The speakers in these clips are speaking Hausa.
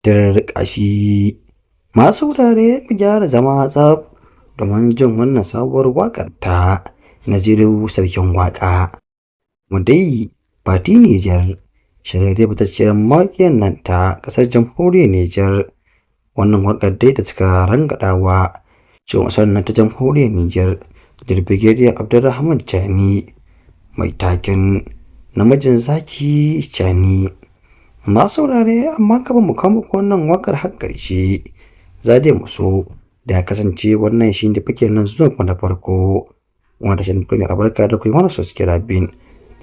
Tirƙashi. Masu saurare, ku gyara zama tsaf domin jin wannan sabuwar waƙar ta Naziru Sarkin Waƙa. Mu dai Fati Nijar, shahararriyar fitacciyar mawaƙiyar nan ta ƙasar jamhuriyar Nijar. Wannan waƙar dai da suka rangaɗawa shugaban ƙasar nan ta jamhuriyar Nijar, Brigadier Abdurrahman Chani, mai taken namijin zaki Chani. Masu saurare, amma kafin mu kawo muku wannan waƙar har ƙarshe, za dai mu so da ya kasance wannan shi ne fake nan zuwan ku na farko wanda shi ne mai albarka da ku yi mana subscribing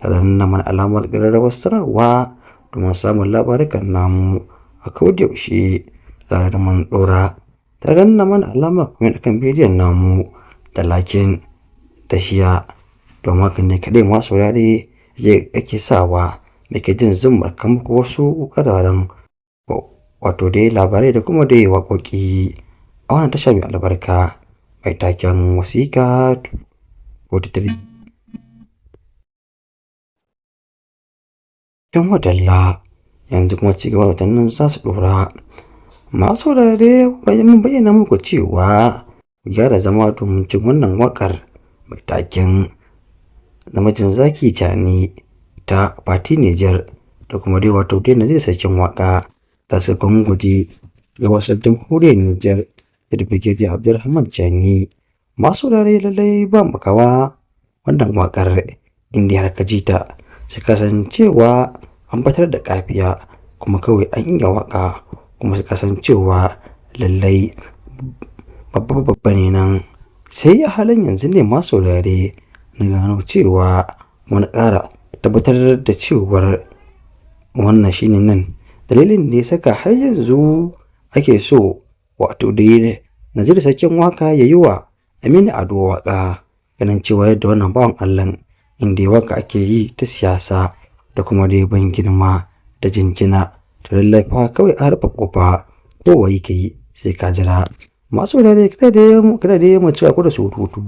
ta danna mana alamar ƙararrawar sanarwa domin samun labarukan namu a koda yaushe tare da mun ɗora, ta danna mana alamar comment akan bidiyon namu da liking da share, domin haka ne kaɗai masu saurare ake sawa muke jin zummar muku wasu ƙararran wato dai labarai da kuma dai waƙoƙi a wannan tasha mai albarka mai taken Wasiƙa 43. Yan wadalla yanzu kuma ci gaba da nan za su ɗora. Masu saurare, mun bayyana muku cewa ku gyara zama domin jin wannan waƙar mai taken namijin zaki Chani ta Fati Nijar da kuma dai wato dai Naziru Sarkin Waƙa da su gwangwaje ga wasu jamhuriyar Nijar da Brigadier Abdurrahman Chani. Masu saurare, lallai ba makawa wannan waƙar inda har ka ji ta sai kasancewa an fitar da kafiya, kuma kawai an iya waƙa, kuma su kasancewa lallai babba babba ne nan. Sai a halin yanzu ne, masu saurare, na gano cewa wani ƙara tabbatar da cewar wannan shine nan dalilin da ya saka har yanzu ake so wato dai Naziru Sarkin Waƙa ya yi wa Aminu Ado waƙa, ganin cewa yadda wannan bawan Allah inda waƙa ake yi ta siyasa da kuma dai ban girma da jinjina, to lallai fa kawai a rufe ƙofa, kowa yake yi sai ka jira. Masu saurare, kada dai mu cika ku da surutu,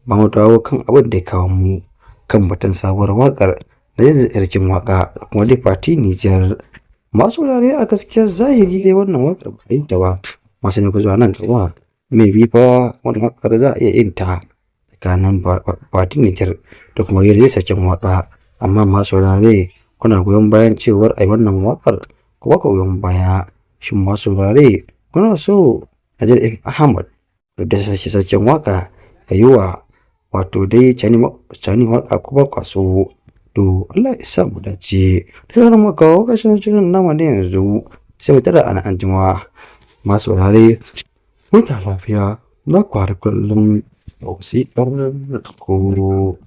ba mu dawo kan abin da ya kawo mu, kan batun sabuwar waƙar Naziru Sarkin Waƙa da kuma dai Fati Nijar. Masu saurare, a gaskiyar zahiri dai wannan waƙar ba a yi ta ba. Masu ne zuwa nan gaba mai bi fa wannan waƙar za a iya yin ta tsakanin Fati Nijar da kuma Naziru Sarkin Waƙa. Amma masu saurare, kuna goyon bayan cewar ai wannan waƙar ko ba ku goyon baya? Shin masu saurare, kuna so Naziru M Ahmad da Sarkin Waƙa ya yi wa wato dai Chani waƙa ko ba kwa so? To, Allah ya sa mu dace. Ta yana muka kawo ƙarshen shirin namu na yanzu, sai mu tara ana anjima. Masu saurare, huta lafiya na kwara kullum, wasiƙar ko.